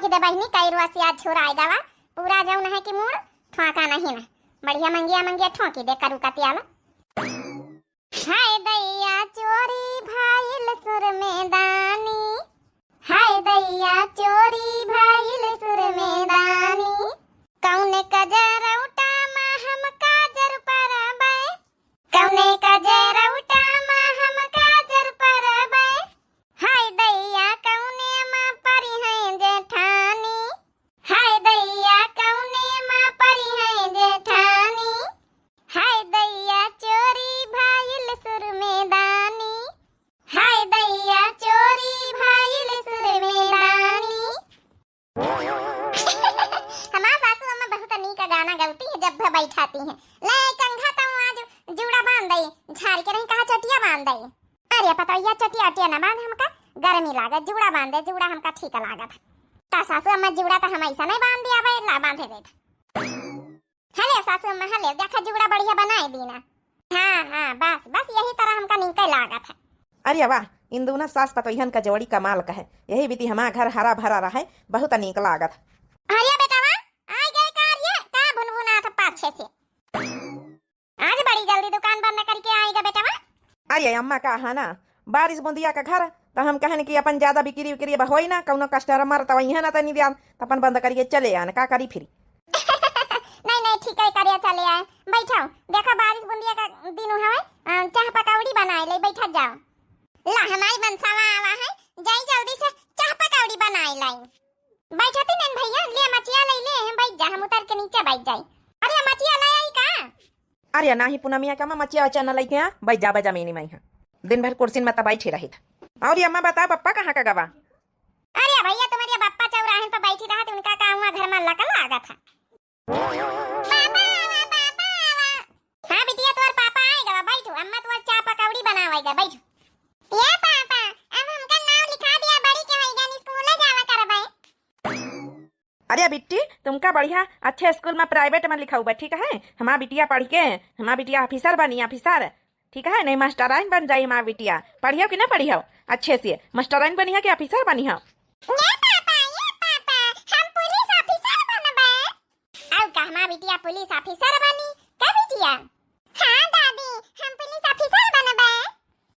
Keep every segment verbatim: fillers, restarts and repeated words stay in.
कि दे बहिनी, कई रुआ से आज छुराए गवा, पूरा जौन है कि मूड़ ठोका नहीं ना। बढ़िया मंगिया मंगिया ठोकी दे करू का प्याला। हाय दैया चोरी भइल सुर में दानी, हाय दैया चोरी भइल सुर में दानी। कौने कजरौटा मा हम काजर परबै, कौने कजरौटा मा हम काजर परबै। हाय दैया कौने मा परिहैं जेठानी, हाय दैया कौने मा परिहैं जेठानी। हाय दैया चोरी भइल सुर में दानी, हाय दैया चोरी भइल सुर में दानी। हमार सासू अम्मा बहुत नीक गाना गौती है, जब भी बैठाती हैं। ले कंघा तो आज जूड़ा बांध दई, झाड़ के नहीं कहा चटिया बांध दई। अरे पतोहिया चटिया उटिया ना बांध, हमका गर्मी लागत, जूड़ा बांधे, जूड़ा हमका ठीक लागत। ता सासू अम्मा जूड़ा तो हम ऐसा नहीं बांध दिया भाई, ला बांधे देत। हले सासू अम्मा, हले, देखा जूड़ा बढ़िया बनाए दीना। हाँ, हाँ, बस, बस यही तरह हमका नीके लागत है। अरे वाह, इन दूना सास पतोहियन का जोड़ी कमाल का है। यही बीती हमार घर हरा भरा रहे, बहुत नीक लागत। अरे बेटवा, आ गए का रे? का भुनभुनात पाछे से? आज बड़ी जल्दी दुकान बंद करके आएगा बेटवा। अरे अम्मा, का है ना, बारिश बूंदिया का घर, तो हम कहन कि अपन ज्यादा बिक्री उक्री अब होई ना, कौनो customer तो वही है ना तनी ध्यान, तो अपन बंद करिए चले आन, का करी फिर। नहीं, नहीं, ठीक है, करिए चले आए। बैठाओ, देखो बारिश बूंदिया का दिन हवे, अ, चाह पकौड़ी बनाए ले, बैठा जाओ। ला, हमारी मनसावा आवा है, जाई जल्दी से चाह पकौड़ी बनाए लाई। बैठती नैन भैया, ले मचिया ले ले, हम बैठ जा, हम उतर के नीचे बैठ जाई। अरे मचिया ले आई का? अरे नाही पुनमिया का अम्मा, मचिया वचिया न लइके आ, बैठ जा बा जमीनी में यहाँ। दिन भर कुर्सी में त बैठी रही था। और ये अम्मा बताओ, पप्पा कहाँ का गवा? अरे भैया, तुम्हारे पप्पा चौराहे पर बैठी रहा थे, उनका काम हुआ घर में लकल आ गया था। पापा आवा, पापा आवा। हाँ बिटिया, तोर पापा आए गवा, बैठो, अम्मा तोर चाह पकौड़ी बनावे गवा, बैठो। ये पापा, अब हमका नाम लिखा दिया, बड़ी के होई गन, स्कूल जावा करबे। अरे बिट्टी, तुमका बढ़िया अच्छे स्कूल में private में लिखाउबे, ठीक है? हमार बिटिया पढ़ के, हमार बिटिया officer बनी, officer, ठीक है? नहीं मास्टराइन बन जाई हमार बिटिया। पढ़ियो कि ना पढ़ियो? अच्छे से मास्टराइन बनिहा कि officer बनिहा? ये पापा, ये पापा, हम police officer बनबे। आउ का हमार बिटिया police officer बनी? का बिटिया? हाँ दादी, हम police officer बनबे।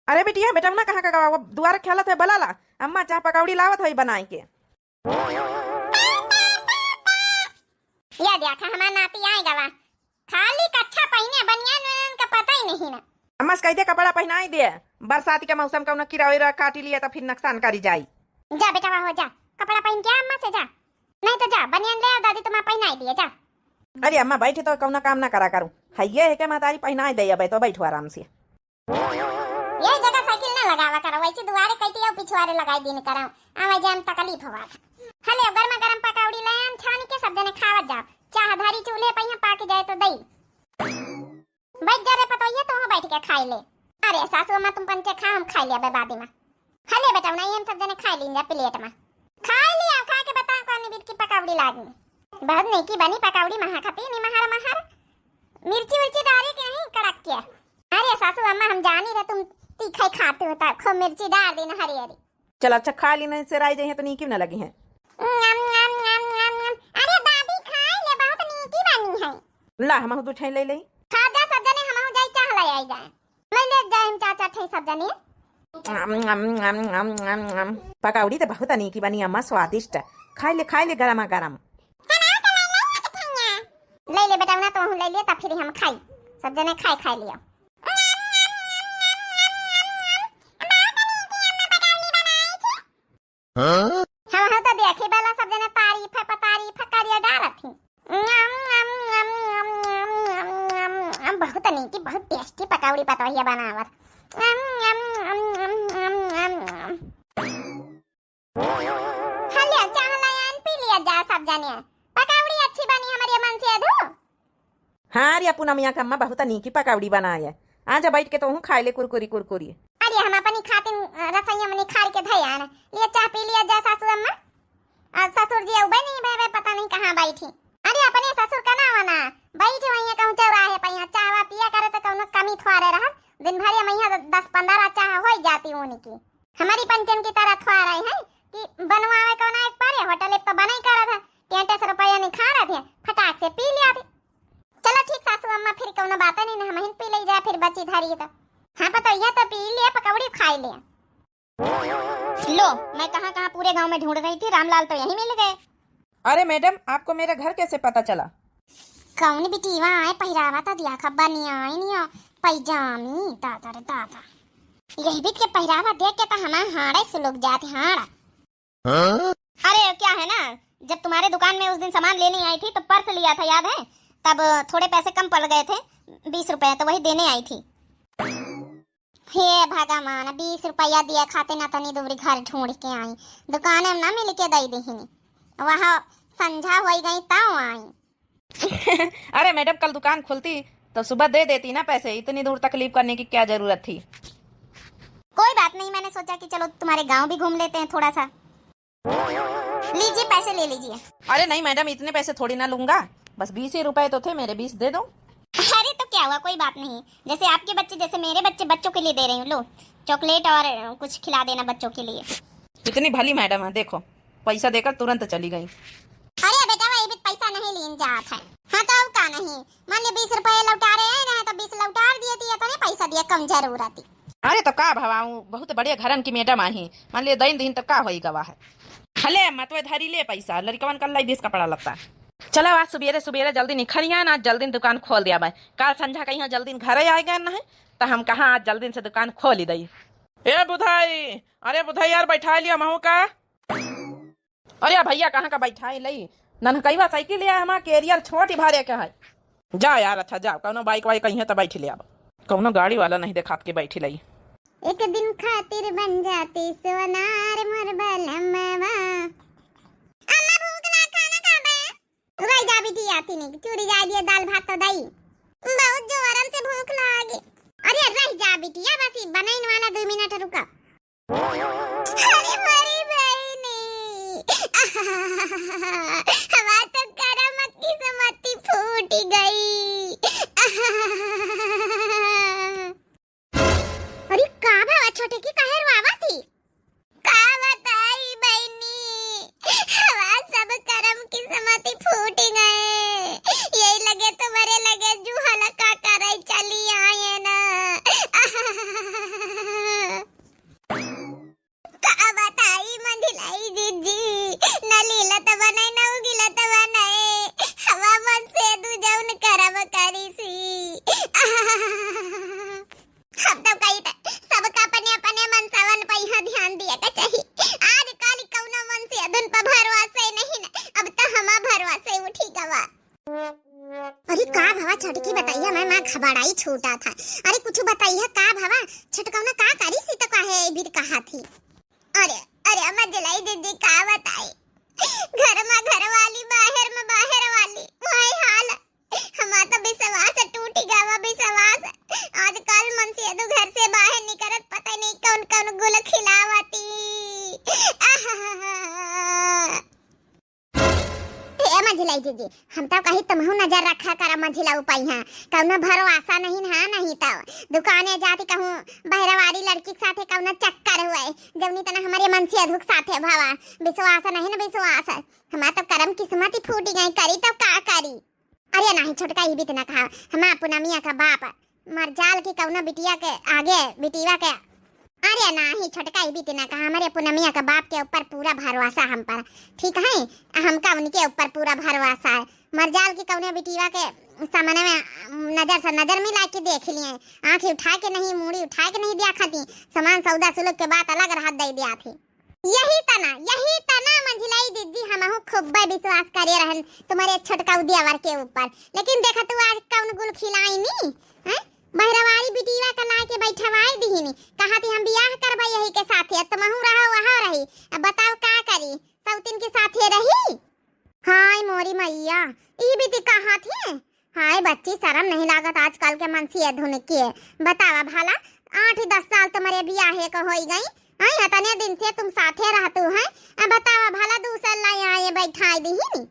अरे बिटिया, बेटौना कहाँ का गवा? वो दुआरे खेलत है, बला ला, अम्मा चाह पकौड़ी लावत है बनाई के। या देखा, हमार नाती आए गवा, खाली कच्छा पहिने, बनियान उनियान का पता ही नहीं ना। अम्मा से कह दे, कपड़ा पहनाई दे, बरसात के मौसम कौनो कीड़ा उड़ा काटी लिए तो फिर नुकसान करी जाई। जा बेटवा, हो जा, कपड़ा पहन के आ अम्मा से, जा, नहीं तो जा, बनियान ले आ दादी, तुम्हारा पहनाई दिए, जा। अरे अम्मा, बैठे तो कौनो काम ना करा करूँ, है ये है के महतारी पहनाई दे, अब तो बैठो आराम से। यही जगह साइकिल ना लगावा करो, वैसे दुआरे कइती अउ पिछुआरे लगाई दिन करो, आवे जाए में तकलीफ होवा था। हले गरमा गरम पकौड़ी ले आन, छान के सब जने खावत जाओ, चाह धरी चूल्हे पे यहाँ पाक जाए तो दई। बैठ जा रे पतोहिया, तू बैठ के खाई ले। अरे सासू अम्मा, तुम पंचे खा, हम खाई लेबे बादी में। हले बेटा, नहीं हम सब जने खाई लीन जा प्लेट में। खाई लिया, खा के बता कौन बिट की पकौड़ी लागी। बहुत नेकी बनी पकौड़ी, महा खाती नहीं, महार महार मिर्ची उर्ची डारे के नहीं कड़क के। अरे सासू अम्मा, हम जानी रहे तुम तीखे खाते हो, तो खूब मिर्ची डार देना हरी हरी। चल अच्छा, खा ली, नहीं सेराई जइहे तो नीकी न लगी है। नम, नम, नम, नम, नम। अरे दादी, खाई ले, बहुत नीकी बनी है। ला, हमहू दू ठे ले ले। खा जा सब जने, हमहू जाई चाह ले आई जाए। ले ले जाए हम चार चार ठे सब जने। नम, नम, नम, नम, नम, नम। पकौड़ी तो बहुत नीकी बनी अम्मा, स्वादिष्ट। खाई ले, खाई ले, गरमा गरम। ले ले बेटा, ना तो ले ले, तब फिर हम खाई। सब जने खाए, खाए लियो। हाँ? हम, हम तो देखी बेला सब जने तारीफ है, पर तारीफ है करिया डालत ही। बहुत नीकी, बहुत tasty पकौड़ी पतोहिया बनावत। हले, चाह लायन पी लिया जा सब जने। पकौड़ी अच्छी बनी हमारी मन से अधू। हाँ रे पूनमिया का अम्मा, बहुत नीकी पकौड़ी बनाए। आजा बैठ के तोहू खाए ले कुरकुरी कुरकुरी। अरे हम अपनी खातिन, अ, रसोईया में निखार के धयान। लिया चाह पी लिया जा सासू अम्मा। अब ससुर जी अउबे नहीं भे, पता नहीं कहाँ बैठी। अरे अपने ससुर का ना वना बैठे हुई है कहूँ चौराहे पे, यहाँ चाहवा पिया करे तो कौनो कमी थोड़े रहा। दिन भर ये मैया दस पन्द्रह चाह हो ही जाती उनकी। हमारी पंचन की तरह थोड़ा रही है कि बनवावे कौन एक पारे होटल एक तो बनाई अरे तो, हाँ, पतोहिया तो पी लिया, पकौड़ी खाई लिया। लो, मैं कहाँ कहाँ पूरे गांव में ढूंढ रही थी, रामलाल तो यहीं मिल गए। अरे मैडम, आपको मेरे घर कैसे पता चला? कौन बिटिया आए, पहिरावा तो दिया, खब्बा नहीं आई नहीं हो, पैजामी, दादा रे दादा। यही बीत के पहिरावा देख के तो हमारे हाड़े सुलुक जाते, हाड़ा। हाँ? अरे क्या है ना, जब तुम्हारे दुकान में उस दिन सामान लेने आई थी तो पर्स लिया था, याद है? तब थोड़े पैसे कम पड़ गए थे, बीस रुपए, तो वही देने आई थी। हे भगवान, बीस रुपया दिए खाते ना तनी दूरी घर ढूंढ के आई, दुकान में ना मिल के दई दिहिनी, वहाँ संझा होई गई तब आई। अरे मैडम, कल दुकान खुलती तो सुबह दे देती ना पैसे, इतनी दूर तकलीफ करने की क्या जरूरत थी? कोई बात नहीं, मैंने सोचा कि चलो तुम्हारे गांव भी घूम लेते हैं थोड़ा सा। लीजिए, पैसे ले लीजिए। अरे नहीं मैडम, इतने पैसे थोड़ी ना लूंगा, बस बीस ही रुपए तो थे मेरे, बीस दे दो। अरे तो क्या हुआ, कोई बात नहीं, जैसे आपके बच्चे जैसे मेरे बच्चे, बच्चों के लिए दे रही हूँ। लो, चॉकलेट और कुछ खिला देना बच्चों के लिए। कितनी भली मैडम है, देखो पैसा देकर तुरंत चली गई। अरे बेटा, वही भी पैसा नहीं लीन जात है। हाँ तो अब का नहीं, मान ले बीस रुपए लौटा रहे हैं ना, तो बीस लौटा दिए थी, इतने पैसा दिए, कम जरूरत थी। अरे तो का भवा, ऊ बहुत बढ़िया घरन की मैडम आही, मान ले दइन दिन तो का होई गवा है। हले अम्मा, तो धरी ले पैसा, लड़कवन का लाई बीस कपड़ा लत्ता। चला आज सुबेरे सुबेरे जल्दी निखरिया ना, जल्दी दुकान खोल दिया भाई, काल संझा कहीं जल्दी घरे आए गए ना है, तो हम कहाँ आज जल्दी से दुकान खोल ही दई। ए बुधाई, अरे बुधाई यार, बैठा लिया महू का। अरे भैया, कहाँ का बैठाई लई? नन्हकईवा साइकिल लिया, हमार कैरियर छोट ही भरे के है। जा यार, अच्छा जा, कौनो बाइक वाइक कहीं तो बैठ ले अब। कौनो गाड़ी वाला नहीं देखात के बैठ लई। एक दिन खातिर बन जाती सोनार मोर बलमवा। अम्मा, भूख लाग, खाना खाबे? रह जा बिटिया, आती नहीं, चूरी जाए दिए, दाल भात तो दई। बहुत जोरन से भूख लागे। अरे रह जा बिटिया, बस ई बनैन वाला, दो मिनट रुका। अरे मरी बहिनी, हमार तो करम किस्मती फूट गई। अरे का बाबा, छोटे की काहे रोआवा थी? का बताई बहिनी, हमार सब करम किस्मती फूट गए। यही लगे तुम्हारे लगे जूहला का करे चली आए ना। का बताई मंझिलाई जिज्जी, न लीलत बनै, न उगिलत बनै, हवा मन से दू जौन करम करिसी। हम तो कही त सबका अपने अपने मनसवन पे यहाँ ध्यान दिए के चाही। आजकल कौनो मनसेधुन पर भरोसा नहीं न, अब तो हमा भरोसा उठी गवा। अरे का भवा छोटकी, बताइए, मैं, मैं घबराई छूटा था। अरे कुछ बताइए का भवा, छोटकौना का करिसी तो काहे ए बीर कहा थी? अरे, अरे मंझिलाई जिज्जी का बताई, घर में घर वाली, बाहर में बाहर वाली, वही हाल। हमार तो विश्वास टूट गवा, विश्वास। आजकल मनसेधु घर से बाहर निकरत पता नहीं कौन कौन गुल खिलावती। आहा। हे मंझिलाई जिज्जी, हम तो कही तुमहू नजर रखा करा मंझिला ऊपर, यहाँ कौनो भरोसा नहीं ना, नहीं तो दुकाने जाती कहूँ बहरवारी लड़की के साथे कौनो चक्कर हुए, जौनी तना हमारे मनसेधु के साथे भवा। विश्वास नहीं ना विश्वास, हमार तो करम किस्मत ही फूट गई, करी तो का करी। अरे नाही छोटका, ई बीत ना कहा, हमार पुनमिया का बाप मरजाल की कौनो बिटिया के आगे बिटिया के। अरे नाही छोटका, ई बीत ना कहा, हमरे पुनमिया का बाप के ऊपर पूरा भरोसा हम पर, ठीक है, हमका उनके ऊपर पूरा भरोसा है। मरजाल की कौनो बिटिया के सामने में नजर से नजर मिला के देख लिए, आँखें उठा के नहीं, मूड़ी उठा के नहीं दिया खाती, सामान सौदा सुलूक के बात अलग रहत दे दिया थी। यही तना, यही तना मंझिलाई जिज्जी, हमहू खूब्बे विश्वास करे रहन तुम्हारे छोटका उद्यावर के ऊपर, लेकिन देखा तू आज कौन गुल खिलाई नी, हैं? बहरवारी बिटिया का लाए के बैठवाई दिहिनी, कहा थी हम बियाह करबा यही के साथे, अब तुमहू रहो वहाँ रही, अब बताओ का करी, सौतिन के साथे रही? हाय मोरी मैया, ई बीती कहा थी? हाय बच्ची, शर्म नहीं लागत आजकल के मनसेधुन के? बतावा भला, आठ दस साल तुम्हारे बियाहे को होई गई, हैं, इतने दिन से तुम साथे रहतू हैं, अब बतावा भला, दूसर लाई आए बैठाई दिहिनी।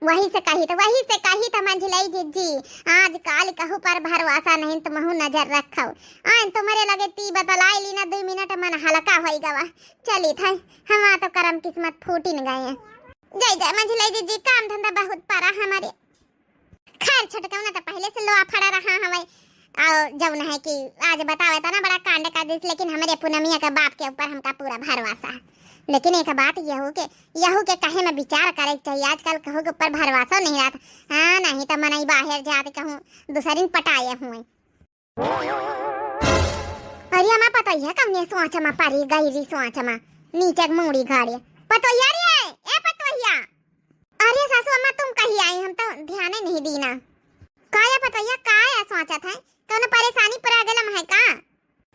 वही से कही तो, वही से कही तो मंझिलाई जिज्जी, आजकल कहू पर भरोसा नहीं, तुमहू नजर रखो। आइन तुम्हारे लगे ती बतलाई ली ना, दो मिनट मन हल्का होई गवा। चली था, हमार तो करम किस्मत फूटिन गए। जय जय मंझिलाई जिज्जी, काम धंधा बहुत परा हमारे। खैर, छोटकौना तो पहले से लोआ फड़ा रहा हवे, और जौन है कि आज बतावे त ना बड़ा कांड कर दिस, लेकिन हमरे पूनमिया के बाप के ऊपर हमका पूरा भरोसा है। लेकिन एक बात यहू के, यहू के कहे में विचार करे के चाहिए। आजकल कहू के ऊपर भरोसा नहीं रहत। हाँ, नहीं तो मनई बाहर जात कहूँ दूसरी पटाए हुए। अरे अम्मा पतोहिया कौने सोच में पड़ी गई री सोच में, नीचे के मूड़ी गाड़े। पतोहिया रे, ए पतोहिया। अरे सासू अम्मा तुम कहीं आई, हम तो ध्यान ही नहीं दीना। का या पतोहिया, का या सोचत है? कौनो परेशानी पड़ा गलम है का?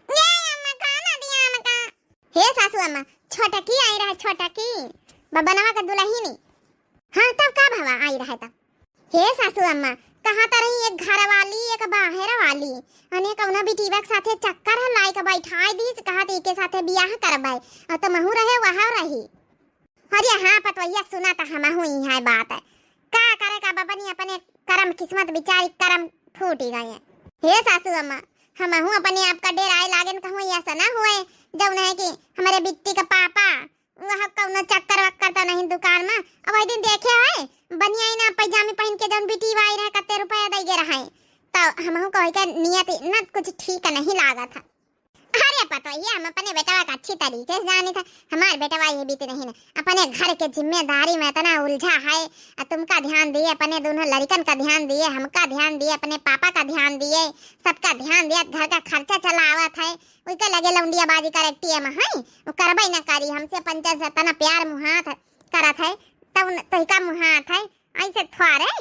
ये अम्मा का ना दिया अम्मा का। हे सासू अम्मा, छोटकी आई रहे, छोटकी। बबनवा का दुल्हनी। हाँ, तब का भवा आई रहे तब? हे सासू अम्मा, कहा त रही एक घर वाली, एक बाहर वाली। अने कौनो बिटिया के साथे चक्कर है, लाइक बैठाई दीस, कहा त एके साथे बियाह करबै। और तो महू रहे, वहाँ रही। अरे हाँ, पतोहिया सुना त हमहू इहाँ बात है। का करे का बबनी, अपने करम किस्मत बिचारी करम फूटी गए। हे सासू अम्मा, हमहू अपने आप का डेराए लागेन, कहूँ ऐसा ना हुए जौन है कि हमरे बिट्टी का पापा वह कौनो चक्कर वक्कर तो नहीं दुकान में। अब वही दिन देखे है बनियाई ना पैजामी पहन के जौन बिटी आई रहे, कत्ते रुपया दे गे रहे, तो हमहू कहे के नियत ना कुछ ठीक नहीं लागत है। अरे पतोहिया, हम अपने बेटवा का अच्छी तरीके से जाने थे। हमार बेटवा ये बीत नहीं ना, अपने घर के जिम्मेदारी में इतना उलझा है। आ तुमका ध्यान दिए, अपने दोनों लड़कन का ध्यान दिए, हमका ध्यान दिए, अपने पापा का ध्यान दिए, सबका ध्यान दिए, घर का खर्चा चलावत है। उनके लगे लौंडियाबाजी करे टीम है, वो करबे न करी। हमसे पंचन से इतना प्यार मुहात है, करत है, तब न-, तोहिका मुहात है, ऐसे थोड़े।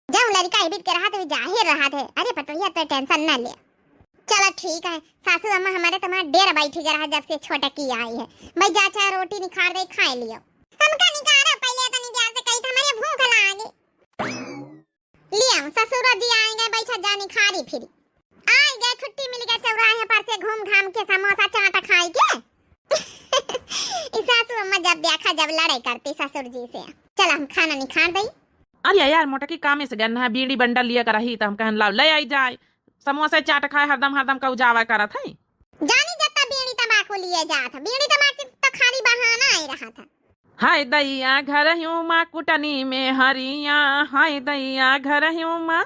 जब लड़का इबित के रहत है, जाहिर रहत है। अरे पतोहिया, तो टेंशन न ले। चलो ठीक है सासू अम्मा, हमारे तुम्हारा डेर बैठी के रहा जब से छोटकी आई है। भाई जा, चाहे रोटी निखार दे, खाए लियो। हमका निकारो पहले, तनी देर से कही था, हमारे भूख लागे। लियो, ससुर जी आएंगे, बैठा जा निखारी फिरी। आए गए, छुट्टी मिल गया, चौराहे पर से घूम घाम के समोसा चाट खाए के। ई सासू अम्मा जब देखा, जब लड़ाई करती ससुर जी से। चल हम खाना निखार दई। अरे यार, मोटकी काम से गन है, बीड़ी बंडल लिया कर रही, तो हम कहन लाओ ले आई जाए, समोसे चाट खाए, हरदम हरदम कहू जावा करत है। जानी जत्ता बीड़ी तंबाकू लिए जात है, बीड़ी तंबाकू तो खाली बहाना ही रहा था। हाय दैया घर हूँ माँ कुटनी में हरिया, हाय दैया घर हूँ माँ।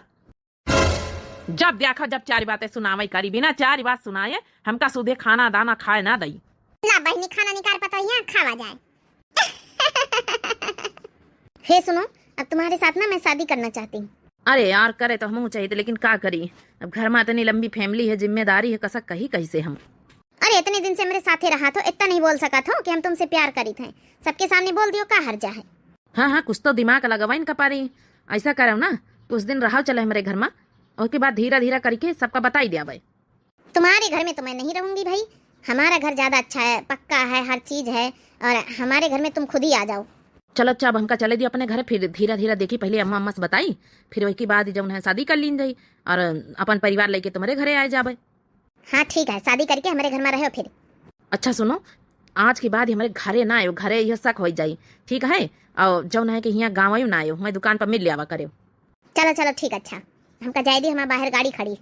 जब देखा जब चार बातें सुनावे करी, बिना चार बात सुनाए हमका सुधे खाना दाना खाए ना दई। ला बहिनी, खाना निकाल पतोहिया, खावा जाए। हे सुनो, अब तुम्हारे साथ ना मैं शादी करना चाहती हूँ। अरे यार, करे तो हमहू चाहिए, लेकिन का करी, अब घर में इतनी लंबी family है, जिम्मेदारी है, कसा कही कैसे हम। अरे इतने दिन से मेरे साथे रहा थो, इतना नहीं बोल सका थो कि हम तुमसे प्यार करी थे, सबके सामने बोल दियो, का हर्जा है। हाँ हाँ, कुछ तो दिमाग लगवाइन का पारी। ऐसा करो ना, कुछ दिन रहो चले हमरे घर में, उसके बाद धीरा धीरा करके सबका बताई दिया भाई। तुम्हारे घर में तो मैं नहीं रहूंगी भाई, हमारा घर ज्यादा अच्छा है, पक्का है, हर चीज है, और हमारे घर में तुम खुद ही आ जाओ। चलो अच्छा, अब हमका चले दियो अपने घर, फिर धीरा धीरा देखी, पहले अम्मा अम्मा से बताई, फिर वही के बाद जौन है शादी कर लीन जाई और अपन परिवार लेके तुम्हारे घरे आए जाबे। हाँ ठीक है, शादी करके हमारे घर में रहो फिर। अच्छा सुनो, आज के बाद हमारे घरे ना आयो, घरे यह शक हो जाई, ठीक है? और जौन है कि हियाँ गाँव आयो ना आयो, मैं दुकान पर मिल लियावा करो। चलो चलो ठीक, अच्छा हमका जाए दी, हमारे बाहर गाड़ी खड़ी।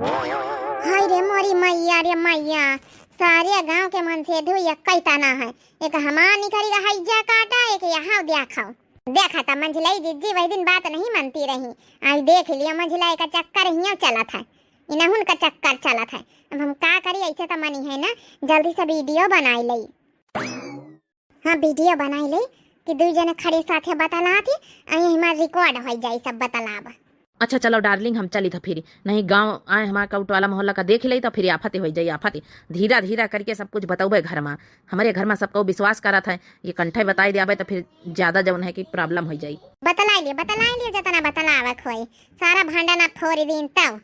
हाय रे मोरी मैया रे मैया, सारे गांव के मनसेधू एक्कै तना है, एक हमार निकरी का हैजा काटा, एक यहाँ देखो। देखा त मंझिलाई जिज्जी वही दिन बात नहीं मानती रही, आज देख लियो मंझिलाई का चक्कर हियाँ चलत है, इनहुन का चक्कर चलत है। अब हम का करी, ऐसे तो मनी है ना, जल्दी से video बनाई लई। हाँ, video बनाई ले कि दुई जने खड़े साथे बतलात ही, अई हमार record हो जाई सब बतलाब। अच्छा चलो darling, हम चली था फिर, नहीं गाँव आए हमार कौट वाला मोहल्ला का देख ले तो फिर आफत हो जाई, आफत। धीरा धीरा करके सब कुछ बतौबे घर में, हमारे घर में सबको विश्वास करत है, ये कंठे बताई दियाबे तो फिर ज्यादा जौन है कि problem हो जाई। बतलाई ले, बतलाई ले, जितना बतलावक होई, सारा भांडा ना फोड़ दीन तब।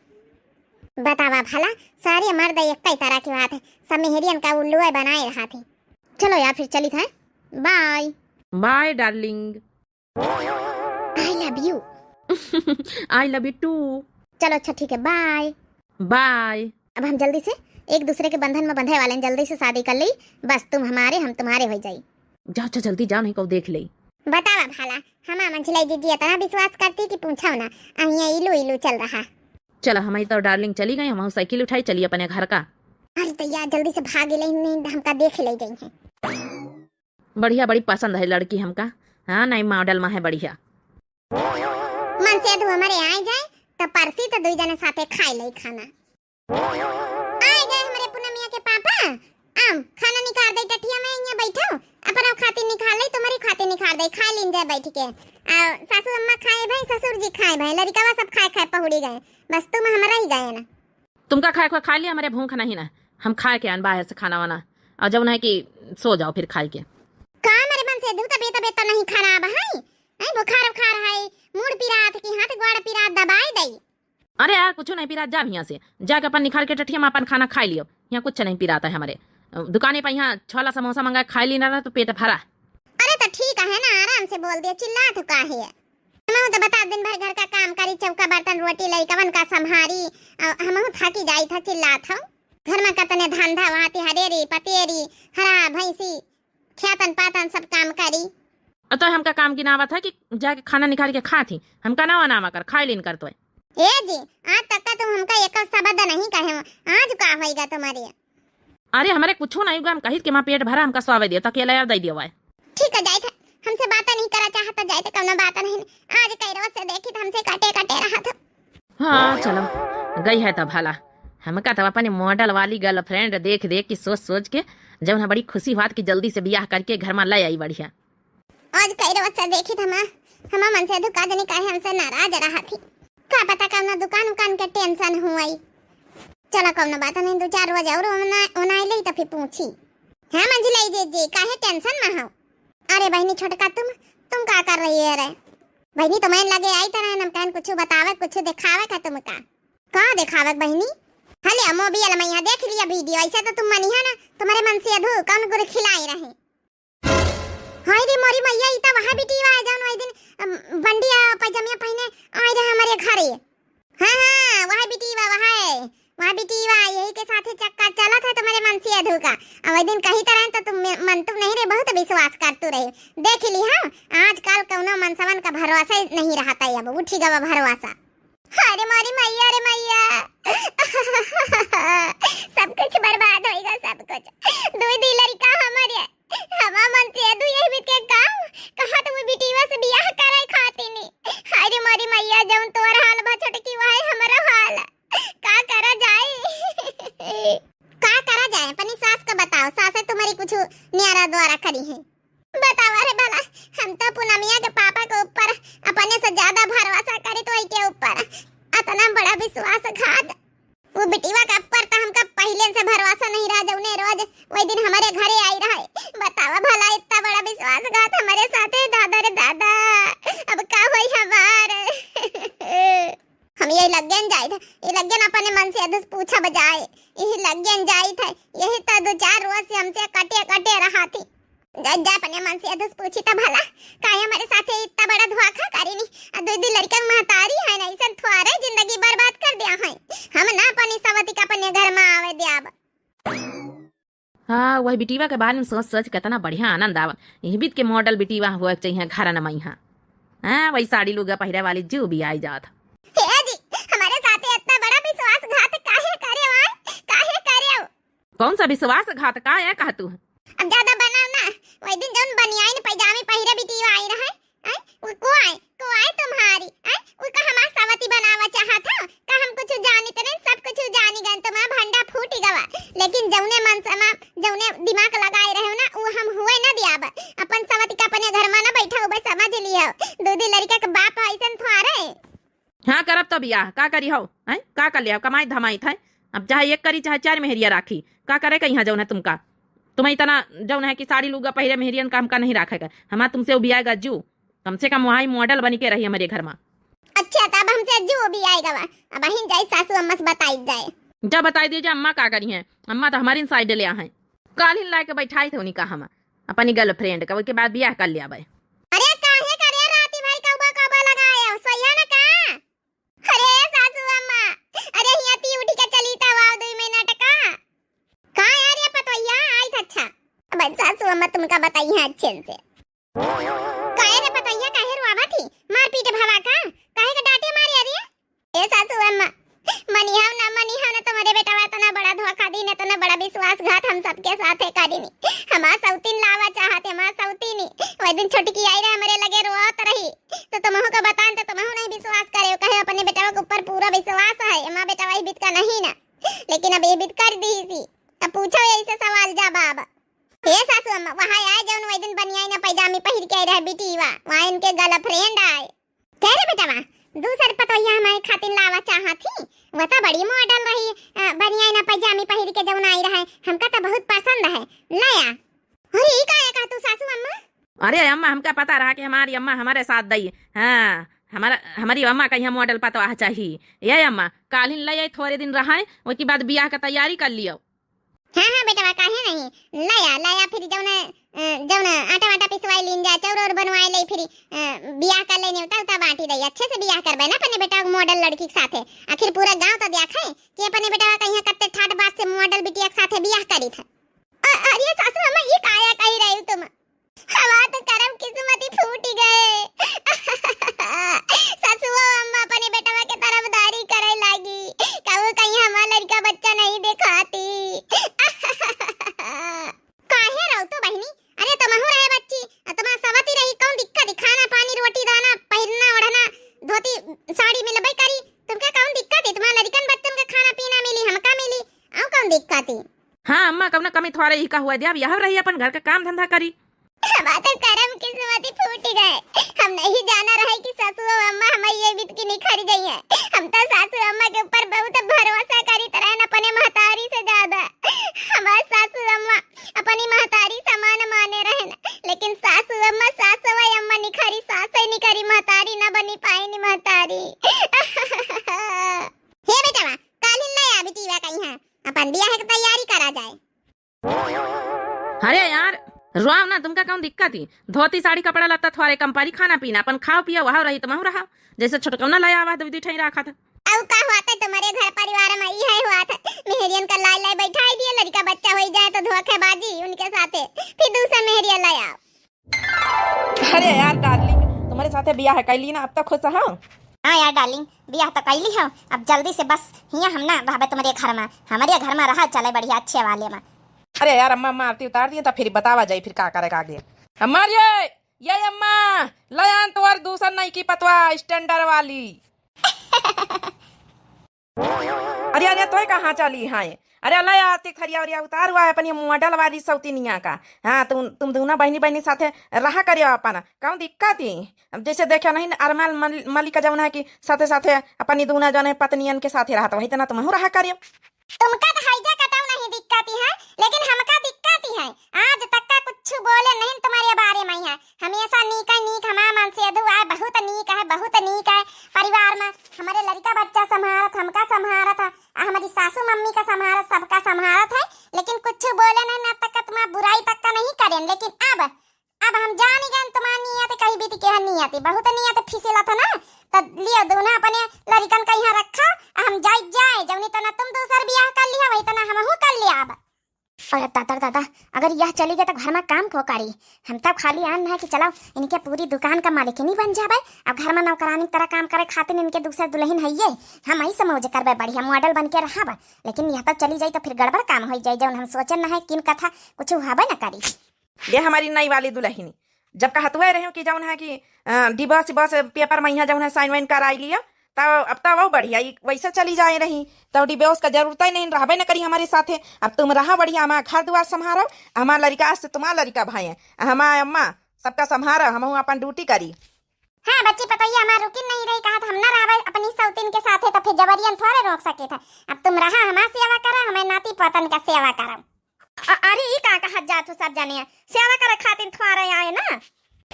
बतावा भला, सारे मर्द एक्कै तरह के बात है, सब मेहरियन का उल्लुए बनाए रहा थे। चलो यार, फिर चलित है। Bye। Bye darling। I love you। I love you too। चलो अच्छा ठीक है, bye। Bye। अब हम जल्दी से एक दूसरे के बंधन में बंधे वाले हैं, जल्दी से शादी कर ली, बस तुम हमारे हम तुम्हारे हो जाई। जा अच्छा जल्दी जा, नहीं कहू देख ले। बतावा भला, हमार मंझिलाई जिज्जी इतना विश्वास करती कि पूछो ना, अहिया इलू इलू चल रहा। चला, हमारी तो darling चली गई, हम साइकिल उठाई, चली अपने घर का। अरे तो यार, जल्दी से भाग ले, नहीं तो हमका देख ले जाई है। बढ़िया, बड़ी पसंद है लड़की हमका। हाँ, नई model में है, बढ़िया। मनसेधू हमारे आए जाए, त परसी त दुई जने साथे खाइ लई खाना। आइ गए हमरे पूनमिया के पापा। आम, खाना निकाल दे टठिया में, इहाँ बैठो। अपना खातिर निकाल ले, तुम्हरी खातिर निकाल दे, खाइ लीन जाए बैठ के। आ, सासू अम्मा खाए भई, ससुर जी खाए भई, लड़िकवा सब खाए खाए पहुड़ी गए, बस तुम हमरा ही गए ना। तुमका खाए खाए खा लिया, हमरे भूख नहीं ना, हम खाए के आन बाहर से खाना वाना, और जब नहीं कि सो जाओ फिर खाए के। का हमरे मनसेधु तबियत तबियत तो नहीं खराब है? हैं, बुखार उखार है, मूड़ पिरात की हाथ गोड़ पिरात दबाई दई। अरे यार, कुछ नहीं पिरात, जा हियाँ से, जाके अपन निकाल के टठिया में अपन खाना खाइ लियो। यहाँ कुछ नहीं पिरात है हमरे। दुकाने पर यहाँ छोला समोसा मंगा खाइ ली ना तो पेट भरा। अरे तो ठीक है ना, आराम से बोल दिया, चिल्लात हो काहे? हमहू तो बता दिन भर घर का काम करी, चौका बर्तन रोटी लइकवन का संभारी, अ, हमहू थकी जाई था, चिल्लात हो। घर में कतने धंधा वहाँ तिहरेरी पतेरी हरा भैंसी खेतन पातन सब काम करी। अ तो हमका काम गिनावत है कि जाके खाना निकाल के खात ही, हमका ना बनावा कर, खाइ लीन कर तो। ए जी, आज तक का तुम हमका एक शब्द नहीं कहे हो, आज का होइगा तुम्हारे? अरे हमरे कुछो नहीं हुआ, हम कहित कि माँ पेट भरा, हमका स्वावे दियो, तकिया ले आव, दे दियो वाय। ठीक है, जाइत है, हमसे बात नहीं करा चाहत, जाइत, कौनो बात नहीं, आज कैरो से देखित हमसे कटे कटे रहत। हाँ चलो, गई है तो भला, हमका तो अपने मॉडल वाली गर्लफ्रेंड देख देख के सोच सोच के जौन है बड़ी खुशी हुआत कि जल्दी से बियाह करके घर में ले आई बढ़िया। आज कैरो से देखित हमा, हमा मनसेधु का जनी काहे हमसे नाराज रहत ही। का पता कौनो दुकान उकान के टेंशन हुई। चला कौनो बात नहीं, दो चार रोज और ओना-, ओनाई लेई तो फिर पूछी। हाँ मंझिलाई जीजी, काहे टेंशन में हो? अरे बहिनी छोटका तुम, तुम का कर रही है रे? बहिनी तुम्हें लगे आई तरह हम कहन कुछ बतावे, कुछ दिखावे का तुमका? का दिखावे बहिनी? हले मोबाइल में यहाँ देख लिया वीडियो, ऐसे तो तुम मनिहा ना, तुम्हारे मनसेधु कौन गुर खिलाई रहे? हाय रे मोरी मैया, ई त वहा बिटिया है जौन वही दिन, अम, बंडिया पैजमिया पहिने आए रहे हमरे घरे। हाँ, हाँ, वहा बिटिया, वहा है, वहा बिटिया, यही के साथे चक्कर चलत है तुम्हारे मनसेधु का। अ वही दिन कही तरह तो तुम मे-, मन तुम नहीं रे, बहुत विश्वास करतू रहे। देख ली, हाँ, आजकल कौनो मनसवन का भरोसा ही नहीं रहता है, अब उठी गवा भरोसा। अरे मोरी मैया रे मैया, सब कुछ बर्बाद होइगा, सब कुछ। दुई दुई लड़का हमारे, हमा मनसेधु यही बीत के काम, कहा तो वो बिटिया से बियाह कराए खाती नी। अरे मोरी मैया, जौन तोर हाल बा छोटकी, वही हमारा हाल। का करा जाए? का करा जाए? अपनी सास का बताओ, सास है तुम्हारी कुछ न्यारा द्वारा करी है। बतावा रे भला, हम तो पूनमिया के पापा के ऊपर अपने से ज्यादा भरोसा करित वही के ऊपर। अतना बड़ा विश्वासघात। वो बिटिया के ऊपर तो हमका पहिले से भरोसा नहीं रहा, जौने रोज वही दिन हमारे घरे आई रहे। बतावा भला, इतना बड़ा विश्वासघात हमारे साथे, दादा रे दादा, अब का होई हमार? हम यही लग्गेन जाइत है, ये लग्गेन अपने मनसेधु से पूछा बजाए, यही लग्गेन जाइत है, यही तो दो चार रोज से हमसे कटे कटे रहा थी। जा, जा अपने मनसेधु से पूछी त भला, काहे हमारे साथे इतना बड़ा धोखा करी नी? आ दो दो लड़का महतारी है ना, ऐसन थोड़े जिंदगी बर्बाद कर दिया है। हम ना अपनी सवती का अपने घर में आवे दियाब। हाँ, वही बिटिया के बारे में सोच सोच कितना बढ़िया आनंद आवा। यही बीत के मॉडल बिटिया हुआ के चाहिए घर न मैहा। हाँ, वही साड़ी लुगा पहिरे वाली जू भी आई जात। हे जी, हमारे साथे इतना बड़ा विश्वासघात काहे करे हो? काहे करे हो? कौन सा विश्वासघात का है कह तू? अब ज्यादा बनाओ ना, वही दिन जौन बनियाइन पैजामी पहिरे बिटिया आई रहे, हैं? वो को आए, को आए तुम्हारी, हैं? वो का हमार सवती बनावा चाहत हो? का हम कुछ जानित नहीं, सब कुछ जानी गन, तुम्हारा भंडा फूट गवा। लेकिन जौने मन समा, जौने दिमाग लगाए रहे हो ना, वो हम हुए ना दियाब। अपन सवती का अपने घर में ना बैठा हो, बस समझ लियो। दो दो लड़का के बाप ऐसन थोड़े। हाँ, करब तो बियाह, का करी हो, हैं? का कर ले, कमाई धमाई था, अब चाहे एक करी, चाहे चार मेहरिया राखी, का करे कहीं जौन है तुमका? तुम्हें इतना जौन है कि साड़ी लुगा पहिरे मेहरियन का हमका नहीं राखे का, हमार तुमसे उबियाएगा जू, कम से कम वहाँ ही मॉडल बनी के रही हमारे घर में। अच्छा, तब हमसे जू उबियाएगा वा, अब अहिन जाई सासू अम्मा से बताई जाए। जा बताई दीजिए अम्मा का करी हैं, अम्मा तो हमारी साइड ले हैं। काल ही लाके बैठाई थे उन्हीं का हम, अपनी गर्लफ्रेंड का, उसके बाद बियाह कर लिया भाई। अरे काहे करे राती भर कौबा कौबा लगाए, सोइया ना का? अरे सासू अम्मा, अरे हिया ती उठी के चली त आवा दुई मिनट का। का यार ये पतोहिया आई था, अच्छा। अब सासू अम्मा तुमका बताई है अच्छे से। काहे रे पतोहिया, काहे रोवा थी? मारपीट भवा का? काहे के डांटे मारे अरे? ए सासू अम्मा, मनिहाव ना, मनिहाव ना, तुम्हारे बेटवा इतना बड़ा धोखा दीन, इतना बड़ा विश्वासघात हम सबके साथे करीनी। हमार सौतीन लावा चाहते, हमार सौतीनी। वही दिन छोटकी आई रहे हमरे लगे रोवत रही, तो तुमहू का बतान तो तुमहू नहीं विश्वास करे, कहे अपने बेटवा के ऊपर friend आए। कह रे बेटवा, दूसर पतोहिया हमारे खातिर लावा चाहत ही, वो तो बड़ी model रही, अ, बनियान पैजामी पहिर के जौन आई रहे, हमका तो बहुत पसंद है, ले आ। अरे, ई का है कहा तू सासू अम्मा? अरे अम्मा, हमका पता रहा कि हमारी अम्मा हमारे साथ दई। हाँ, हमारा, हमारी अम्मा का यहाँ model पतवाह चाही। ये अम्मा, काल्हिन ले आई, थोड़े दिन रहा है, ओके बाद बियाह का तैयारी कर लियो। हाँ, हाँ बेटवा, काहे नहीं? ले आ, ले आ, फिर जौन, अ, जौन आटा वाटा पिसवाई लीन जाए, चाउर और बनवाए ले, फिर, अ, बियाह कर ले, नेवता उता बांटी दई, अच्छे से बियाह करबे ना अपने बेटा के model लड़की के साथे। आखिर पूरा गांव तो देखे कि अपने बेटवा का यहाँ कत्ते ठाट बात से model बिटिया के साथे बियाह करी था। अ-, अरे सासू अम्मा, ये काया कही रही तुम? हमार तो करम किस्मती फूटी गए। ससुओ अम्मा अपने बेटवा के तरफदारी करे लागी। कहू कहीं हमार लड़का बच्चा नहीं देखाती। काहे रहो तो बहिनी? अरे तुमहू रहे बच्ची, अ तुम्हार सवती रही, कौन दिक्कत है? खाना पानी, रोटी दाना, पहिरना ओढ़ना, धोती साड़ी मिलबे करी। तुमके कौन दिक्कत है? तुम्हार लड़कन बच्चन के खाना पीना मिली, हमका मिली, आऊ कौन दिक्कत है? हाँ अम्मा, कौनो कमी थोड़े ही का हुआ, जब यह रही अपन घर का काम धंधा करी। हमार तो करम किस्मती फूट गए। हम नहीं जाना रहे कि सासू और अम्मा हमारी ये बीत की निखर गई है। हम तो सासू अम्मा के ऊपर बहुत भरोसा करी तरह न अपने महतारी से ज्यादा। हमार सासू अम्मा अपनी महतारी समान माने रहन, लेकिन सासू अम्मा सास वही अम्मा निखरी, सास ही निखरी, महतारी न बनी पाई नी महतारी। हे बेटवा, काल्हिन ले आ बिटिया कहीं है, अपन बियाह के तैयारी करा जाए। अरे यार, रोआव ना, तुमका कौन दिक्कत ही? धोती साड़ी कपड़ा लत्ता थोड़े कम परी, खाना पीना अपन खाओ पियो, वहाव रही तुमहू रहा, जैसे छोटकौना ले आवा दुई दुई ठई राखत। अउ का होते तुम्हारे घर परिवार में ई है हुआ था, मेहरियन का लाई लाई बैठाई दिए, लड़का बच्चा होई जाए तो धोखेबाजी उनके साथे, फिर दूसरा मेहरिया ले आओ। अरे यार darling, तुम्हारे साथे बियाह कैली ना, अब तो खुश हो? हाँ यार darling, बियाह तो कैली हो, अब जल्दी से बस हियाँ हम ना रहबे तुम्हारे घर में, हमारे घर में रहा चले बढ़िया अच्छे वाले में। अरे यार अम्मा, अम्मा आरती उतार दिए तो फिर बतावा जाई फिर का करे आगे। अम्मा रे, ये अम्मा, ले आन तोर दूसर नई की पतवा standard वाली। अरे, अरे, तोय कहाँ चली हैं? अरे, अल्लाह, आती थरिया उरिया उतार हुआ है अपनी model वाली सौतीनिया का। हाँ, तुम, तुम दूना बहिनी, बहिनी साथे रहा करियो अपन। कौन दिक्कत ही? अब जैसे देखे नहीं, अरमाल मल-, मलिका जौन है कि साथे, साथे अपनी दूना जौन है पत्नियन के साथे रहत, वही तना तुमहू रहा करियो। तुमका तो हैजा कटाऊ नहीं दिक्कत ही है, लेकिन हमका दिक्कत ही है। आज तक का कुछ बोले नहीं तुम्हारे बारे में है। हमेशा नीक है, नीक, हमार मन से अधु आए, बहुत नीक है, बहुत नीक है। परिवार में हमारे लड़का बच्चा संभारत, हमका संभारत है, आ हमारी सासू मम्मी का संभारत, सबका संभारत है, लेकिन कुछ बोले नहीं, ना तक तुम्हार बुराई तक का नहीं करें। लेकिन अब, अब हम जानी गए तुम्हार नियत कहीं बीत के है नियत, बहुत नियत फिसलत है ना, तो लियो दूना अपने लड़कन का यहाँ रखा, आ हम जाई जाए, जौनी तना तुम दूसर बियाह कर लिया, वही तना हमहू कर लिया अब। अरे दादा, दादा, अगर यह चली गई तो घर में काम को करी? हम तब खाली आन है कि चलो इनके पूरी दुकान का मालिकिनी बन जाबे। अब घर में नौकरानी की तरह काम करे खातिर इनके दूसर दुल्हन है ये। हम ऐसे मौज करबे, बढ़िया model बन के रहबे। लेकिन यह तब चली जाई तो फिर गड़बड़ काम हो जाए, जौन हम सोचन न है किन कथा कुछ हुआबे न करी। ये हमारी नई वाली दुल्हनी, जब कहत हुए रहे कि जौन है कि, अ, divorce, divorce paper में यहाँ जौन है sign वाइन कराई लिया, तब अब तो वो बढ़िया, ई वैसे चली जाए रही, तब divorce का जरूरत ही नहीं, रहबे न करी हमारे साथे। अब तुम रहा बढ़िया, हमारा घर दुआर संभारो, हमारा लड़का से तुम्हारा लड़का भाई है, हमारा अम्मा सबका संभारो, हम अपन duty करी। हाँ बच्ची पतोहिया हमार रुकिन नहीं रही, कहा था हम ना रहबे अपनी सौतीन के साथे, तो फिर जबरियन थोड़े रोक सके था। अब तुम रहा हमार सेवा करा, हमारे नाती पोतन का सेवा करा। अ-, अरे, ई का कहत जात हो सब जने? सेवा करे खातिर थोड़े आए ना।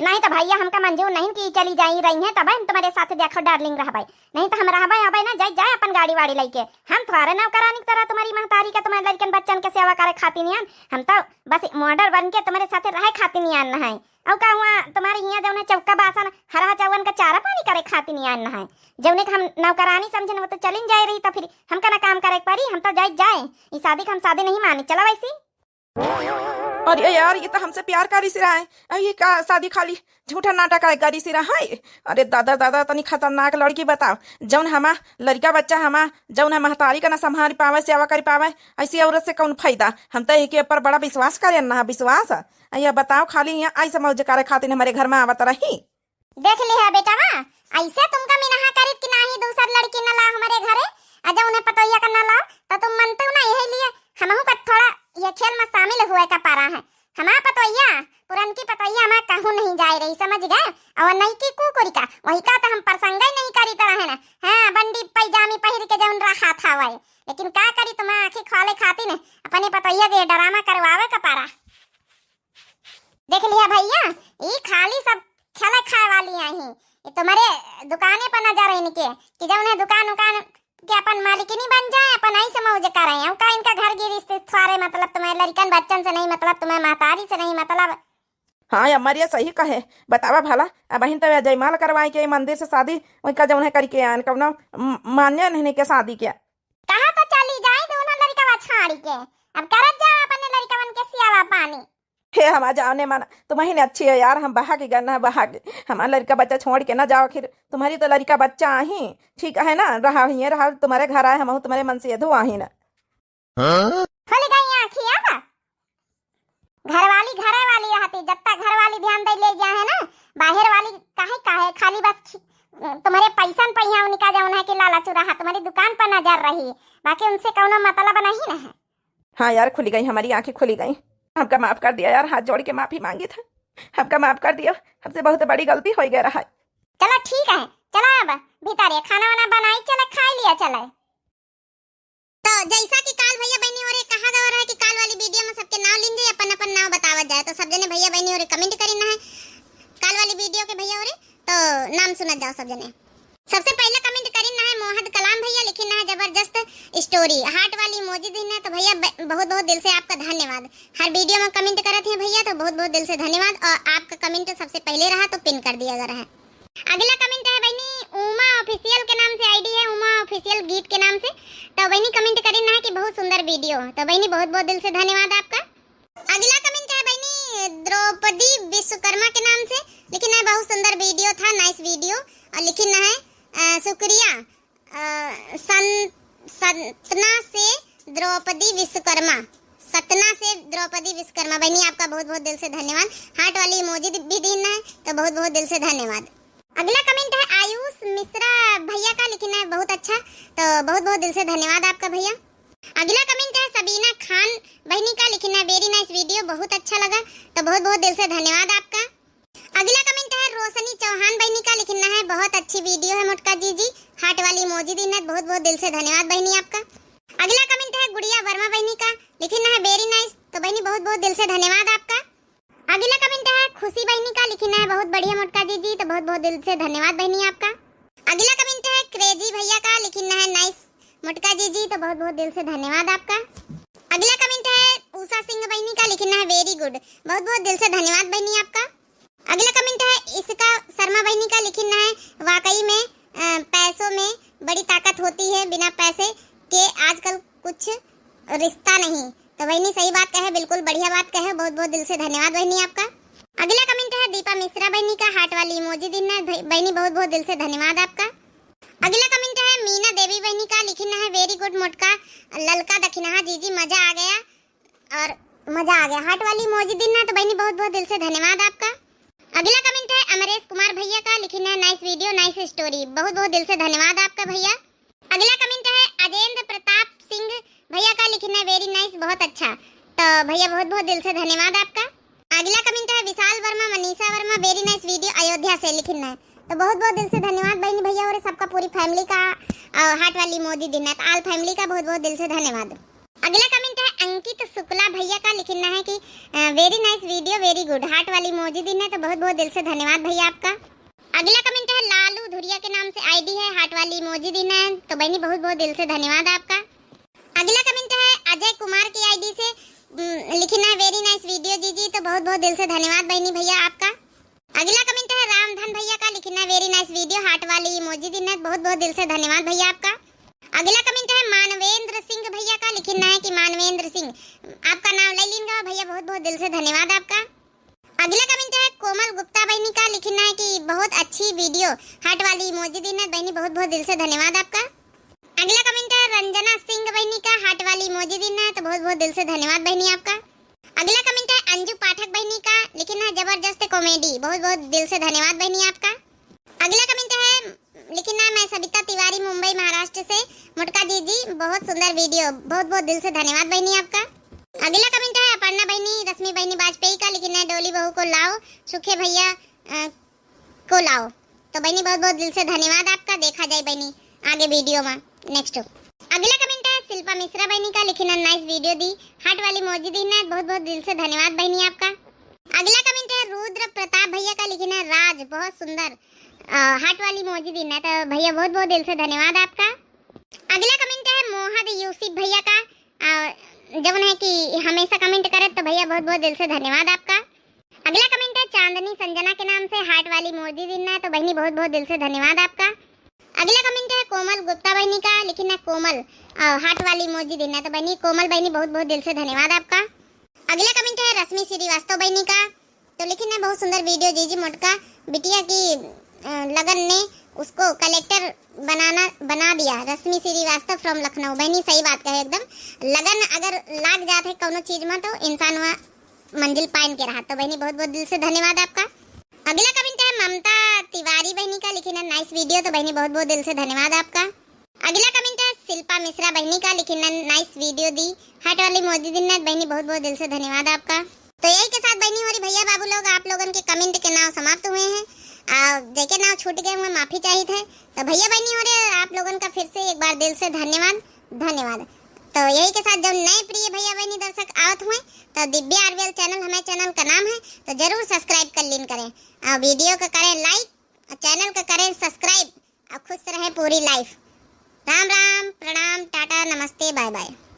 नहीं तो भैया, हमका मंजूर नहीं कि चली जाई रही हैं, तब हम तुम्हारे साथ देखो darling रहबे। नहीं तो हम रहबे, आबे ना, जाई जाए अपन गाड़ी वाड़ी लेके। हम थोड़े नौकरानी की तरह तुम्हारी महतारी के, तुम्हारे लड़कन बच्चन के सेवा करे खातिर नहीं आन। हम तो बस model बन के तुम्हारे साथ रहे खातिर नहीं आन है। अउ का हुआ, तुम्हारे हियाँ जौन है चौका बासन, हरहा चौवन का चारा पानी करे खातिर नहीं आन है। जौने के हम नौकरानी समझन, वो तो चलिन जाए रही, तो फिर हमका ना काम करे के पड़ी, हम तो जाई जाए। ई शादी का हम शादी नहीं मानी, चलो वैसी। अरे यार, ये तो हमसे प्यार करी सी रहा है, अब ये का शादी खाली झूठा नाटक है, करी सी रहा है। अरे दादा, दादा, तनी खतरनाक लड़की बताओ, जौन हमार लड़का बच्चा हमार जौन है महतारी का ना संभाल पावे, सेवा कर पावे, ऐसी औरत से कौन फायदा? हम तो एक ऊपर बड़ा विश्वास करे ना, विश्वास। ये बताओ, खाली यहाँ ऐसे मौज करे खातिर हमारे घर में आवत रही? देख लिहा बेटवा, ऐसे तुमका मिनहा करित कि नाही दूसर लड़की न ला हमरे घरे, आ जब उन्हें पतोहिया का न लाओ, तो तुम मनते ना, यही लिए हमहू का थोड़ा ये खेल में शामिल हुए का पारा है। हमार पतोहिया, पुरनकी पतोहिया हमार कहूँ नहीं जाए रही, समझ गए? और नईकी को का, वही का तो हम प्रसंग ही नहीं करी तरह है ना। हाँ, बंडी पैजामी पहिर के जौन रहा था वही, लेकिन का करी, तुम्हें आँखी खोले खातिर न अपने पतोहिया के ड्रामा करवावे का पारा। देख लिया भैया, ई खाली सब खेले खाए वाली आई, ई तुम्हारे दुकाने पर नजर है इनके कि जौन है दुकान उकान के अपन मालिकिनी बन जाए, अपन ऐसे मौज करे। का इनका घर गिरिस्ती सारे मतलब, तुम्हें लड़कन बच्चन से नहीं मतलब, तुम्हें महतारी से नहीं मतलब। हाँ, अम्मा रे, सही कहे। बतावा भला, अबहिन तो जयमाल करवाए के मंदिर से शादी, वही का जौन है करके आन, कौनो म-, मान्य नहीं के शादी के। कहाँ तो चली जाए दोनों लड़कवा छाड़ी के, अब करत जा अपने लड़कवन के सियावा पानी। हे हमार जाने माना, तुम्हारी ने अच्छी है यार, हम बहा के गन है, बहा के। हमार लड़का बच्चा छोड़ के ना जाओ, आखिर तुम्हारी तो लड़का बच्चा आही, ठीक है ना, रहा हिये रहा, तुम्हारे घर आए, हम तुम्हारे मन से यदु आही ना। हाँ? खुल गई आँखी अब। घरवाली घरे वाली रहती, जब तक घरवाली ध्यान दे ले गया है ना, बाहर वाली काहे काहे खाली बस खी-, तुम्हारे पैसन पे यहाँ उनका जौन है कि लालच रहा, तुम्हारी दुकान पर नजर रही, बाकी उनसे कौनो मतलब नहीं ना है। हाँ यार, खुली गई, हमारी आँखें खुली गई। हमका माफ कर दिया यार, हाथ जोड़ के माफी मांगी था, हमका माफ कर दिया, हमसे बहुत बड़ी गलती हो गया रहा। चलो ठीक है, चलो अब भीतर ये खाना वाना बनाई, चले खाई लिया चले। तो जैसा कि काल भैया बहनी हो रे कहा गवा रहा है कि काल वाली वीडियो में सबके नाव लीन जाए, अपन अपन नाव बतावत जाए, तो सब जने भैया बहनी हो रे कमेंट करी ना है काल वाली वीडियो के भैया हो रे, तो नाम सुनत जाओ सब जने। सबसे पहले कमेंट करी ना है मोहद कलाम भैया, लिखी ना है जबरदस्त स्टोरी, हार्ट वाली इमोजी दी ना, तो भैया ब-, बहुत बहुत दिल से आपका धन्यवाद। हर वीडियो में कमेंट करत हैं भैया, तो बहुत बहुत दिल से धन्यवाद। और आपका कमेंट सबसे पहले रहा तो पिन कर दिया गया है। अगला कमेंट है बहनी उमा ऑफिशियल के नाम से, आईडी है उमा ऑफिशियल गीत के नाम से, तो बहनी कमेंट करी ना है कि बहुत सुंदर वीडियो, तो बहनी बहुत बहुत दिल से धन्यवाद आपका। अगला कमेंट है बहनी द्रौपदी विश्वकर्मा के नाम से, लिखी ना है बहुत सुंदर वीडियो था, नाइस वीडियो, और लिखी ना है, अ, शुक्रिया, अ, सन-, सतना से द्रौपदी विश्वकर्मा, सतना से द्रौपदी विश्वकर्मा बहनी आपका बहुत बहुत दिल से धन्यवाद। हार्ट वाली इमोजी भी दी ना है, तो बहुत बहुत दिल से धन्यवाद। अगला कमेंट है आयुष मिश्रा भैया का, लिखी ना है बहुत अच्छा, तो बहुत बहुत दिल से धन्यवाद आपका भैया। अगला कमेंट है सबीना खान बहनी का, लिखी ना है very nice video, बहुत अच्छा लगा, तो बहुत बहुत दिल से धन्यवाद आपका। अगला कमेंट है रोशनी चौहान बहनी का, लिखी ना है बहुत अच्छी वीडियो है मोटका जीजी, हार्ट वाली इमोजी दी ना, बहुत बहुत दिल से धन्यवाद बहनी आपका। अगला कमेंट है गुड़िया वर्मा बहनी का, लिखी ना है very nice, तो बहनी बहुत बहुत दिल से धन्यवाद आपका। अगला कमेंट है खुशी बहनी का, लिखी ना है बहुत बढ़िया मोटका जीजी, तो बहुत बहुत दिल से धन्यवाद बहनी आपका। अगला कमेंट है क्रेजी भैया का, लिखी ना है नाइस मोटका जीजी, तो बहुत बहुत दिल से धन्यवाद आपका। अगला कमेंट है उषा सिंह बहनी का, लिखी ना है very good, बहुत बहुत दिल से धन्यवाद बहनी आपका। अगला कमेंट है इसका शर्मा बहनी का, लिखी ना है वाकई में, अ, पैसों में बड़ी ताकत होती है, बिना पैसे के आजकल कुछ रिश्ता नहीं। तो बहनी सही बात कहे, बिल्कुल बढ़िया बात कहे, बहुत बहुत दिल से धन्यवाद बहनी आपका। अगला कमेंट है दीपा मिश्रा बहनी का, हार्ट वाली इमोजी दी ना, ध-, बहनी बहुत बहुत दिल से धन्यवाद आपका। अगला कमेंट है मीना देवी बहनी का, लिखी ना है very good मोटका ललका दखिनहा जीजी, मजा आ गया। और मजा आ गया, हार्ट वाली इमोजी दी ना, तो बहनी बहुत बहुत दिल से धन्यवाद आपका। अगला कमेंट है अमरेश कुमार भैया का, लिखी ना है nice video, nice story, बहुत बहुत दिल से धन्यवाद आपका भैया। अगला कमेंट है अजेंद्र प्रताप सिंह भैया का, लिखी ना है very nice, बहुत अच्छा, तो भैया बहुत बहुत दिल से धन्यवाद आपका। अगला कमेंट है विशाल वर्मा, मनीषा वर्मा, very nice video अयोध्या से, लिखी ना है, तो बहुत बहुत दिल से धन्यवाद बहनी भैया और सबका, पूरी फैमिली का, और हार्ट वाली इमोजी दी ना, तो all family का बहुत बहुत दिल से धन्यवाद। अगला कमेंट है अंकित शुक्ला भैया का, लिखी ना है कि, अ, very nice video, very good, हार्ट वाली इमोजी दी ना, तो बहुत बहुत दिल से धन्यवाद भैया आपका। अगला कमेंट है लालू धुरिया के नाम से आईडी है, हार्ट वाली इमोजी दी ना, तो बहनी बहुत बहुत दिल से धन्यवाद आपका। अगला कमेंट है अजय कुमार की आईडी से, उम, लिखी ना है very nice video जीजी, तो बहुत बहुत दिल से धन्यवाद बहनी भैया आपका। अगला कमेंट है रामधन भैया का, लिखी ना है very nice video, हार्ट वाली इमोजी दी ना, बहुत बहुत दिल से धन्यवाद भैया आपका। अगला कमेंट है मानवेंद्र सिंह भैया का, लिखी ना है कि मानवेंद्र सिंह, आपका नाम ले लीन गवा भैया, बहुत बहुत दिल से धन्यवाद आपका। अगला कमेंट है कोमल गुप्ता बहनी का, लिखी ना है कि बहुत अच्छी वीडियो, हार्ट वाली इमोजी दी ना बहनी, बहुत बहुत दिल से धन्यवाद आपका। अगला कमेंट है रंजना सिंह बहनी का, हार्ट वाली इमोजी दी ना, तो बहुत बहुत दिल से धन्यवाद बहनी आपका। अगला कमेंट है अंजू पाठक बहनी का, लिखी ना है जबरदस्त कॉमेडी, बहुत बहुत दिल से धन्यवाद बहनी आपका। अगला कमेंट है, लिखी ना है मैं सविता तिवारी मुंबई महाराष्ट्र से, मोटका जीजी बहुत सुंदर वीडियो, बहुत बहुत दिल से धन्यवाद बहनी आपका। अगला कमेंट है अपर्णा बहनी, रश्मि बहनी वाजपेयी का, लिखी ना है डोली बहू को लाओ, सूखे भैया, अ, को लाओ। तो बहिनी, बहुत बहुत दिल से धन्यवाद आपका। देखा जाए बहिनी आगे video मा next। अगला comment है शिल्पा मिश्रा बहिनी का, लिखिन nice video दी, heart वाली emoji दीन है, बहुत बहुत दिल से धन्यवाद बहिनी आपका। अगला comment है रुद्र प्रताप भैया का, लिखिन राज बहुत सुंदर, अ, heart वाली emoji दीन है, तो भैया बहुत बहुत दिल से धन्यवाद आपका। अगला comment है मोहद यूसुफ भैया का, अ, जवन है कि हमेशा comment करत, तो भैया बहुत बहुत दिल से धन्यवाद आपका। अगला comment है चांदनी संजना के नाम से, heart वाली emoji दीन है, तो बहिनी बहुत बहुत दिल से धन्यवाद आपका। अगला comment है कोमल गुप्ता बहिनी का, लिखिन है कोमल, अ, heart वाली emoji दीन है, तो बहिनी कोमल बहिनी बहुत बहुत दिल से धन्यवाद आपका। अगला comment है रश्मि श्रीवास्तव बहिनी का, तो लिखिन है बहुत सुंदर video जीजी मोटका बिटिया की, अ, लगन ने उसको collector बनाना, बना दिया। रश्मि श्रीवास्तव from लखनऊ। बहिनी सही बात कहे एकदम, लगन अगर लाग जात है कौनो चीज मा तो इंसान वहाँ मंजिल पाइन के रहा। तो बहिनी बहुत बहुत दिल से धन्यवाद आपका। अगला comment है ममता तिवारी बहिनी का, लिखिन nice video, तो बहिनी बहुत बहुत दिल से धन्यवाद आपका। अगला comment है शिल्पा मिश्रा बहिनी का, लिखिन nice video दी, heart वाली emoji दीन है, बहिनी बहुत बहुत दिल से धन्यवाद आपका। तो यही के साथ बहिनी होरी भैया बाबू लोग, आप लोगन के comment के नाव समाप्त हुए हैं, आ, जेके नाव छूट गए हुए माफी चाहित है। तो भैया बहिनी होरी आप लोगन का फिर से एक बार दिल से धन्यवाद, धन्यवाद। तो यही के साथ जब नए प्रिय भैया बहिनी दर्शक आवत हुए तो दिव्या आरवीएल channel हमारे channel का नाम है, तो जरूर subscribe कर लीन करें और video का करें like और channel का करें subscribe। अब खुश रहें पूरी life। राम राम, प्रणाम, टाटा, नमस्ते, bye bye।